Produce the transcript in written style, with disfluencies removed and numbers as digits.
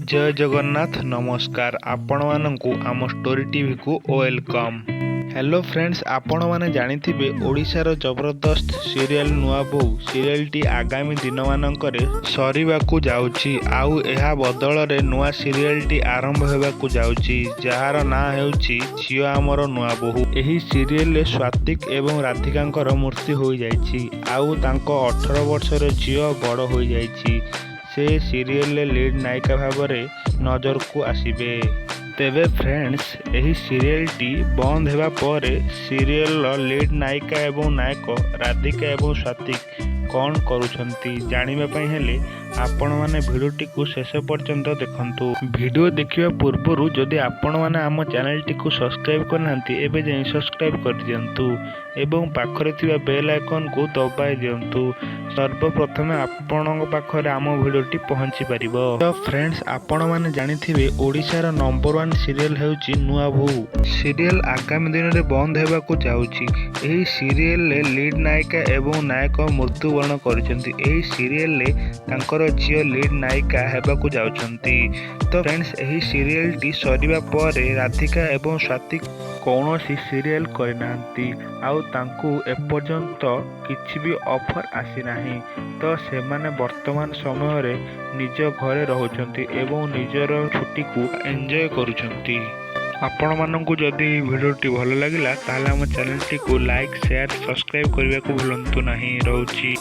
ଜୟ ଜଗନ୍ନାଥ, ନମସ୍କାର ଆପଣମାନଙ୍କୁ, ଆମ ଷ୍ଟୋରି ଟିଭିକୁ welcome. Hello friends, ଆପଣମାନେ ଜାଣିଥିବେ ଓଡ଼ିଶାର ଜବରଦସ୍ତ ସିରିଏଲ୍ ନୂଆ ବୋହୂ ସିରିଏଲ୍ଟି ଆଗାମୀ ଦିନମାନଙ୍କରେ ସରିବାକୁ ଯାଉଛି ଆଉ ଏହା ବଦଳରେ ନୂଆ ସିରିଏଲ୍ଟି ଆରମ୍ଭ ହେବାକୁ ଯାଉଛି, ଯାହାର ନାଁ ହେଉଛି ଝିଅ ଆମର ନୂଆ ବୋହୂ। ଏହି ସିରିଏଲରେ ସ୍ୱାତିକ ଏବଂ ରାଧିକାଙ୍କର ମୃତ୍ୟୁ ହୋଇଯାଇଛି ଆଉ ତାଙ୍କ 18 ବର୍ଷର ଝିଅ ବଡ଼ ହୋଇଯାଇଛି। ସେ ସିରିଏଲରେ ଲିଡ୍ ନାୟିକା ଭାବରେ ନଜରକୁ ଆସିବେ। ତେବେ ଫ୍ରେଣ୍ଡସ୍, ଏହି ସିରିଏଲଟି ବନ୍ଦ ହେବା ପରେ ସିରିଏଲର ଲିଡ୍ ନାୟିକା ଏବଂ ନାୟକ ରାଧିକା ଏବଂ ସ୍ୱାତିକ କ'ଣ କରୁଛନ୍ତି, ଜାଣିବା ପାଇଁ ହେଲେ ଆପଣମାନେ ଭିଡ଼ିଓଟିକୁ ଶେଷ ପର୍ଯ୍ୟନ୍ତ ଦେଖନ୍ତୁ। ଭିଡ଼ିଓ ଦେଖିବା ପୂର୍ବରୁ ଯଦି ଆପଣମାନେ ଆମ ଚ୍ୟାନେଲଟିକୁ ସବସ୍କ୍ରାଇବ୍ କରିନାହାନ୍ତି, ଏବେ ଯାଇ ସବସ୍କ୍ରାଇବ୍ କରିଦିଅନ୍ତୁ ଏବଂ ପାଖରେ ଥିବା ବେଲ୍ ଆଇକନ୍କୁ ଦବାଇ ଦିଅନ୍ତୁ। ସର୍ବପ୍ରଥମେ ଆପଣଙ୍କ ପାଖରେ ଆମ ଭିଡ଼ିଓଟି ପହଞ୍ଚି ପାରିବ। ତ ଫ୍ରେଣ୍ଡସ୍, ଆପଣମାନେ ଜାଣିଥିବେ ଓଡ଼ିଶାର ନମ୍ବର ୱାନ୍ ସିରିଏଲ୍ ହେଉଛି ନୂଆ ବୋହୂ ସିରିଏଲ୍ ଆଗାମୀ ଦିନରେ ବନ୍ଦ ହେବାକୁ ଯାଉଛି। ଏହି ସିରିଏଲରେ ଲିଡ୍ ନାୟିକା ଏବଂ ନାୟକ ମୃତ୍ୟୁବରଣ କରିଛନ୍ତି। ଏହି ସିରିଏଲରେ ତାଙ୍କର ଝିଅ ଲିଡ୍ ନାୟିକା ହେବାକୁ ଯାଉଛନ୍ତି। ତ ଫ୍ରେଣ୍ଡସ୍, ଏହି ସିରିଏଲଟି ସରିବା ପରେ ରାଧିକା ଏବଂ ସ୍ୱାତିକ କୌଣସି ସିରିଏଲ କରିନାହାନ୍ତି ଆଉ ତାଙ୍କୁ ଏପର୍ଯ୍ୟନ୍ତ କିଛି ବି ଅଫର୍ ଆସିନାହିଁ। ତ ସେମାନେ ବର୍ତ୍ତମାନ ସମୟରେ ନିଜ ଘରେ ରହୁଛନ୍ତି ଏବଂ ନିଜର ଛୁଟିକୁ ଏନ୍ଜୟ କରୁଛନ୍ତି। ଆପଣମାନଙ୍କୁ ଯଦି ଏହି ଭିଡ଼ିଓଟି ଭଲ ଲାଗିଲା, ତାହେଲେ ଆମ ଚ୍ୟାନେଲଟିକୁ ଲାଇକ୍, ସେୟାର, ସବସ୍କ୍ରାଇବ୍ କରିବାକୁ ଭୁଲନ୍ତୁ ନାହିଁ। ରହୁଛି।